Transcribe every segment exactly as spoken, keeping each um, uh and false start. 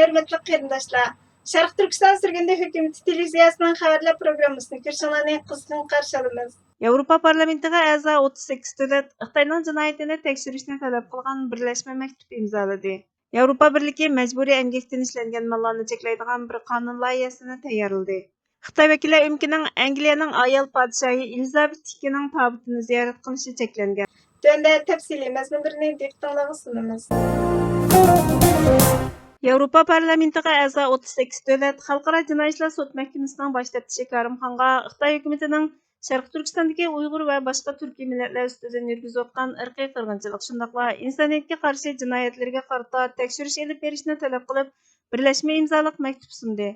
ھۆرمەتلىك قېرىنداشلار، شەرقىي تۈركىستان سۈرگۈندە ھۆكۈمىتى تېلېۋىزىيەسىنىڭ خەۋەرلەر پروگراممىسىنى كۆرۈشۈڭلارنى قىزغىن قارشى ئالىمىز. ياۋروپا پارلامېنتىغا ئەزا ئوتتۇز سەككىز دۆلەت خىتاينىڭ جىنايىتىنى تەكشۈرۈشنى تەلەپ قىلغان بىرلەشمە مەكتۇپ ئىمزالىدى. ياۋروپا بىرلىكى مەجبۇرىي ئەمگەكتىن ئىشلەنگەن ماللارنى چەكلەيدىغان بىر قانۇن لايىھەسىنى تەييارلىدى. خىتاي ۋەكىللەر ئۆمىكىنىڭ ئەنگلىيەنىڭ ئايال پادىشاھى ئېلىزابېت ئىككىنىڭ تابۇتىنى زىيارەت قىلىشى چەكلەنگەن. تۆۋەندە تەپسىلىي مەزمۇنلىرىنى دىققىتىڭلارغا سۇنىمىز. ياۋروپا پارلامېنتىغا ئەزا ئوتتۇز سەككىز دۆلەت خەلقئارا جىنايى ئىشلار سوت مەھكىمىسىنىڭ باش تەپتىشى كارىم خانغا خىتاي ھۆكۈمىتىنىڭ شەرقىي تۈركىستاندىكى ئۇيغۇر ۋە باشقا تۈركىي مىللەتلەر ئۈستىدىن يۈرگۈزۈۋاتقان ئىرقىي قىرغىنچىلىق، شۇنداقلا ئىنسانىيەتكە قارشى جىنايەتلىرىگە قارىتا تەكشۈرۈش ئېلىپ بېرىشنى تەلەپ قىلىپ، بىرلەشمە ئىمزالىق مەكتۇپ سۇندى.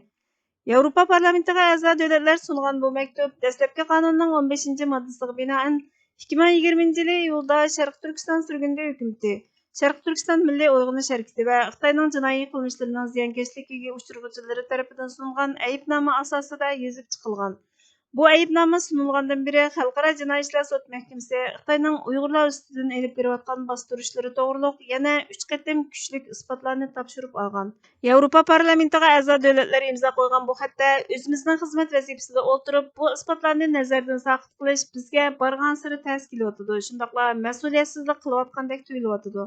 ياۋروپا پارلامېنتىغا ئەزا دۆلەتلەر سۇنغان بۇ مەكتۇپ دەسلەپكى قانۇننىڭ ئون بەشىنچى ماددىسىغا بىنائەن، ئىككى مىڭ يىگىرمىنچى يىلى ئىيۇلدا شەرقىي تۈركىستان سۈرگۈندە ھۆكۈمىتى، شەرقىي تۈركىستان مىللىي ئويغىنىش ھەرىكىتى ۋە خىتاينىڭ جىنايى قىلمىشلىرىنىڭ زىيانكەشلىكىگە ئۇچرىغۇچىلىرى تەرىپىدىن سۇنغان ئەيىبنامە ئاساسىدا يېزىپ چىقىلغان. بۇ ئەيىبنامە سۇنۇلغاندىن بېرى خەلقئارا جىنايى ئىشلار سوت مەھكىمىسى خىتاينىڭ ئۇيغۇرلار ئۈستىدىن ئېلىپ بېرىۋاتقان باستۇرۇشلىرى توغرۇلۇق يەنە ئۈچ قېتىم كۈچلۈك ئىسپاتلارنى تاپشۇرۇپ ئالغان. ياۋروپا پارلامېنتىغا ئەزا دۆلەتلەر ئىمزا قويغان بۇ خەتتە ئۆزىمىزنىڭ خىزمەت ۋەزىپىسىدە ئولتۇرۇپ، بۇ ئىسپاتلارنى نەزەردىن ساقىت قىلىش بىزگە بارغانسېرى تەس كېلىۋاتىدۇ، شۇنداقلا مەسئۇلىيەتسىزلىك قىلىۋاتقاندەك تۇيۇلۇۋاتىدۇ.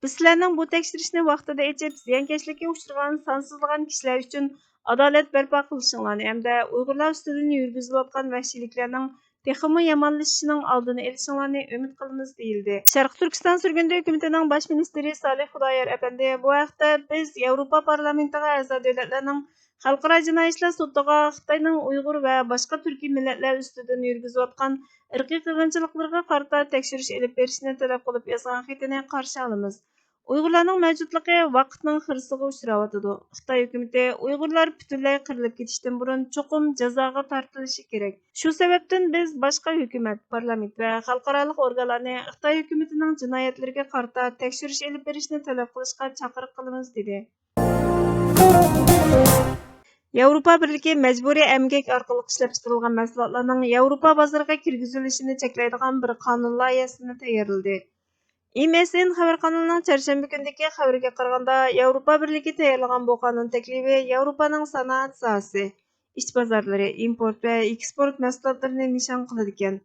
بىز سىلەرنىڭ بۇ تەكشۈرۈشنى ۋاقتىدا ئېچىپ، زىيانكەشلىككە ئۇچرىغان سانسىزلىغان كىشىلەر ئۈچۈن ئادالەت بەرپا قىلىشىڭلارنى ھەمدە ئۇيغۇرلار ئۈستىدىن يۈرگۈزۈلۈۋاتقان ۋەھشىيلىكلەرنىڭ تېخىمۇ يامانلىشىشىنىڭ ئالدىنى ئېلىشىڭلارنى ئۈمىد قىلىمىز، دېيىلدى. شەرقىي تۈركىستان سۈرگۈندە ھۆكۈمىتىنىڭ باش مىنىستىرى سالىھ خۇدايار ئەپەندى بۇ ھەقتە، بىز ياۋروپا پارلامېنتىغا ئەزا دۆلەتلەرنىڭ خەلقئارا جىنايى ئىشلار سوتىغا خىتاينىڭ ئۇيغۇر ۋە باشقا تۈركىي مىللەتلەر ئۈستىدىن يۈرگۈزۈۋاتقان ئىرقىي قىرغىنچىلىقلىرىغا قارىتا تەكشۈرۈش ئېلىپ بېرىشنى تەلەپ قىلىپ يازغان خېتىنى قارشى ئالىمىز. ئۇيغۇرلارنىڭ مەۋجۇتلۇقى ۋاقىتنىڭ خىرىسىغا ئۇچراۋاتىدۇ. خىتاي ھۆكۈمىتى ئۇيغۇرلار پۈتۈنلەي قىرىلىپ كېتىشتىن بۇرۇن چوقۇم جازاغا تارتىلىشى كېرەك. شۇ سەۋەبتىن بىز باشقا ھۆكۈمەت، پارلامېنت ۋە خەلقئارالىق ئورگانلارنى خىتاي ھۆكۈمىتىنىڭ جىنايەتلىرىگە قارىتا تەكشۈرۈش ئېلىپ بېرىشنى تەلەپ قىلىشقا چاقىرىق قىلىمىز، دېدى. ياۋروپا بىرلىكى مەجبۇرىي ئەمگەك ئارقىلىق ئىشلەپچىقىرىلغان مەھسۇلاتلارنىڭ ياۋروپا بازىرىغا كىرگۈزۈلۈشىنى چەكلەيدىغان بىر قانۇن لايىھەسىنى تەييارلىدى. ئىم ئېس ئېن خەۋەر قانىلىنىڭ چارشەنبە كۈنىدىكى خەۋىرىگە قارىغاندا، ياۋروپا بىرلىكى تەييارلىغان بۇ قانۇن تەكلىپى ياۋروپانىڭ سانائەت ساھەسى، ئىچ بازارلىرى، ئىمپورت ۋە ئېكسپورت مەھسۇلاتلىرىنى نىشان قىلىدىكەن.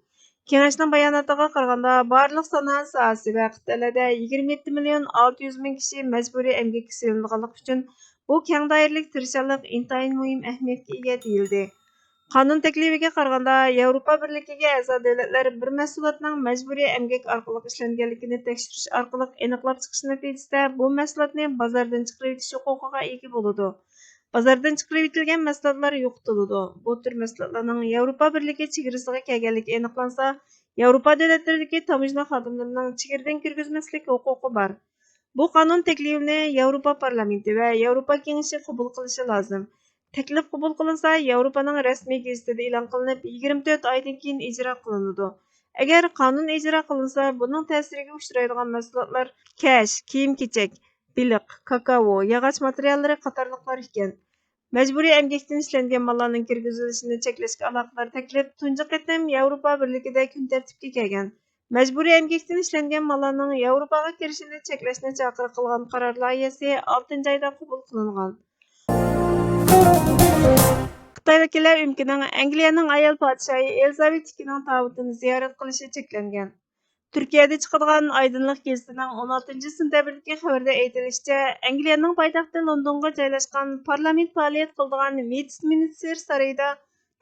كېڭەشنىڭ باياناتىغا قارىغاندا، بارلىق سانائەت ساھەسى ۋە قىتئەلەردە يىگىرمە يەتتە مىليون ئالتە يۈز مىڭ كىشى مەجبۇرىي ئەمگەككە سېلىنىدىغانلىقى ئۈچۈن، بۇ كەڭ دائىرىلىك تىرىشچانلىق ئىنتايىن مۇھىم ئەھمىيەتكە ئىگە، دېيىلدى. قانۇن تەكلىپىگە قارىغاندا، ياۋروپا بىرلىكىگە ئەزا دۆلەتلەر بىر مەھسۇلاتنىڭ مەجبۇرىي ئەمگەك ئارقىلىق ئىشلەنگەنلىكىنى تەكشۈرۈش ئارقىلىق ئېنىقلاپ چىقىش نەتىجىسىدە، بۇ مەھسۇلاتنى بازاردىن چىقىرىۋېتىش ھوقۇقىغا ئىگە بولىدۇ. بازاردىن چىقىرىۋېتىلگەن مەھسۇلاتلار يوقىتىلىدۇ. بۇ تۈر مەھسۇلاتلارنىڭ ياۋروپا بىرلىكى چېگرىسىغا كەلگەنلىكى ئېنىقلانسا، ياۋروپا دۆلەتلىرىدىكى تاموژنا خادىملىرىنىڭ چېگرىدىن كىرگۈزمەسلىك ھوقۇقى بار. بۇ قانۇن تەكلىپىنى ياۋروپا پارلامېنتى ۋە ياۋروپا كېڭىشى قوبۇل قىلىشى لازىم. تەكلىپ قوبۇل قىلىنسا، ياۋروپانىڭ رەسمىي گېزىتىدە ئېلان قىلىنىپ، يىگىرمە تۆت ئايدىن كېيىن ئىجرا قىلىنىدۇ. ئەگەر قانۇن ئىجرا قىلىنسا، بۇنىڭ تەسىرىگە ئۇچرايدىغان مەھسۇلاتلار كەش، كىيىم-كېچەك، بېلىق، كاكائو، ياغاچ ماتېرىياللىرى قاتارلىقلار ئىكەن. مەجبۇرىي ئەمگەكتىن ئىشلەنگەن ماللارنىڭ كىرگۈزۈلۈشىنى چەكلەشكە ئالاقىدار تەكلىپ تۇنجى قېتىم ياۋروپا بىرلىكىدە كۈن تەرتىپكە كەلگەن. مەجبۇرىي ئەمگەكتىن ئىشلەنگەن ماللارنىڭ ياۋروپاغا كىرىشىنى چەكلەشنى چاقىرىق قىلغان قارار لايىھەسى ئالتىنچى ئايدا قوبۇل قىلىنغان. خىتاي ۋەكىللەر ئۆمىكىنىڭ ئەنگلىيەنىڭ ئايال پادىشاھى ئېلىزابېت ئىككىنىڭ تابۇتىنى زىيارەت قىلىشى چەكلەنگەن. تۈركىيەدە چىقىدىغان ئايدىنلىق گېزىتىنىڭ ئون ئالتىنچى سېنتەبىردىكى خەۋىرىدە ئېيتىلىشىچە، ئەنگلىيەنىڭ پايتەختى لوندونغا جايلاشقان پارلامېنت پائالىيەت قىلىدىغان ۋېستمىنستېر سارىيىدا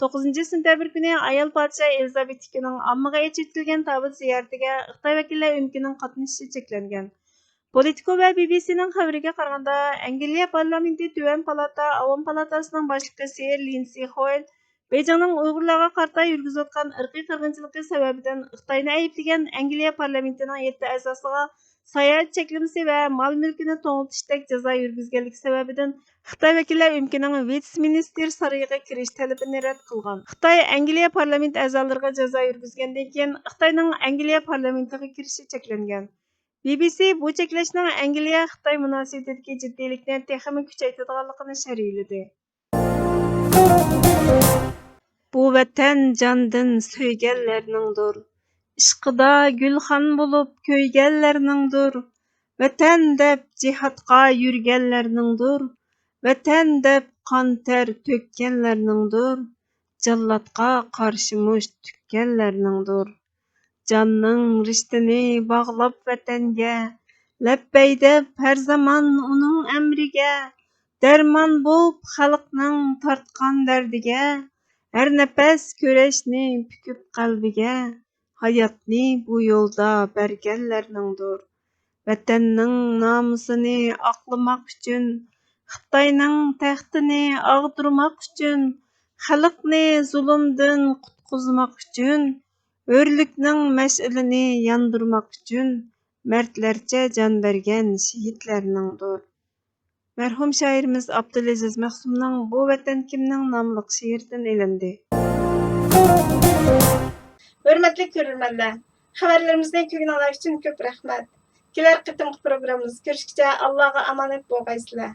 توققۇزىنچى سېنتەبىر كۈنى ئايال پادىشاھ ئېلىزابېت ئىككىنىڭ ئاممىغا ئېچىۋېتىلگەن تابۇت زىيارىتىگە خىتاي ۋەكىللەر ئۆمىكىنىڭ قاتنىشىشى چەكلەنگەن. پولىتىكو ۋە بى بى سىنىڭ خەۋىرىگە قارىغاندا، ئەنگلىيە پارلامېنتى تۆۋەن پالاتا ئاۋام پالاتاسىنىڭ باشلىقى سېر لىندسېي خويل بېيجىڭنىڭ ئۇيغۇرلارغا قارىتا يۈرگۈزۈۋاتقان ئىرقىي قىرغىنچىلىقى سەۋەبىدىن خىتاينى ئەيىبلىگەن ئەنگلىيە پارلامېنتىنىڭ يەتتە ئەزاسىغا ساياھەت چەكلىمىسى ۋە مال-مۈلكىنى توڭلىتىشتەك جازا يۈرگۈزگەنلىكى سەۋەبىدىن خىتاي ۋەكىللەر ئۆمىكىنىڭ ۋېستمىنستېر سارىيىغا كىرىش تەلىپىنى رەت قىلغان. خىتاي ئەنگلىيە پارلامېنت ئەزالىرىغا جازا يۈرگۈزگەندىن كېيىن، خىتاينىڭ ئەنگلىيە پارلامېنتىغا كىرىشى چەكلەنگەن. بى بى سى بۇ چەكلەشنىڭ ئەنگلىيە-خىتاي مۇناسىۋىتىدىكى جىددىيلىكنى تېخىمۇ كۈچەيتىدىغانلىقىنى شەرھلىدى. بۇ ۋەتەن جاندىن سۆيگەنلەرنىڭدۇر، ئىشقىدا گۈلخان بولۇپ كۆيگەنلەرنىڭدۇر، ۋەتەن دەپ جىھادقا يۈرگەنلەرنىڭدۇر، ۋەتەن دەپ قان تەر تۆككەنلەرنىڭدۇر، جاللاتقا قارشى مۇشت تۈگكەنلەرنىڭدۇر. جاننىڭ رىشتىنى باغلاپ ۋەتەنگە، لەببەي دەپ ھەر زامان ئۇنىڭ ئەمرىگە، دەرمان بوپ خەلقنىڭ تارتقان دەردىگە، ھەر نەپەس كۈرەشنى پۈكۈپ قەلبىگە، ھاياتنى بۇ يولدا بەرگەنلەرنىڭدۇر. ۋەتەننىڭ نامۇسىنى ئاقلىماق ئۈچۈن، خىتاينىڭ تەختىنى ئاغدۇرماق ئۈچۈن، خەلقنى زۇلۇمدىن قۇتقۇزماق ئۈچۈن، ھۆرلۈكنىڭ مەشئىلىنى ياندۇرماق ئۈچۈن مەردلەرچە جان بەرگەن شېھىتلەرنىڭدۇر. مەرھۇم شائىرىمىز ئابدۇلئەزىز مەخسۇمنىڭ بۇ ۋەتەن كىمنىڭ ناملىق شېئىرىدىن ئېلىندى. ھۆرمەتلىك كۆرۈرمەنلەر، خەۋەرلىرىمىزنى كۆرگىنىڭلار ئۈچۈن كۆپ رەھمەت. كېلەر قېتىمقى پروگراممىمىزدا كۆرۈشكىچە ئاللاغا ئامانەت بولغايسىلەر.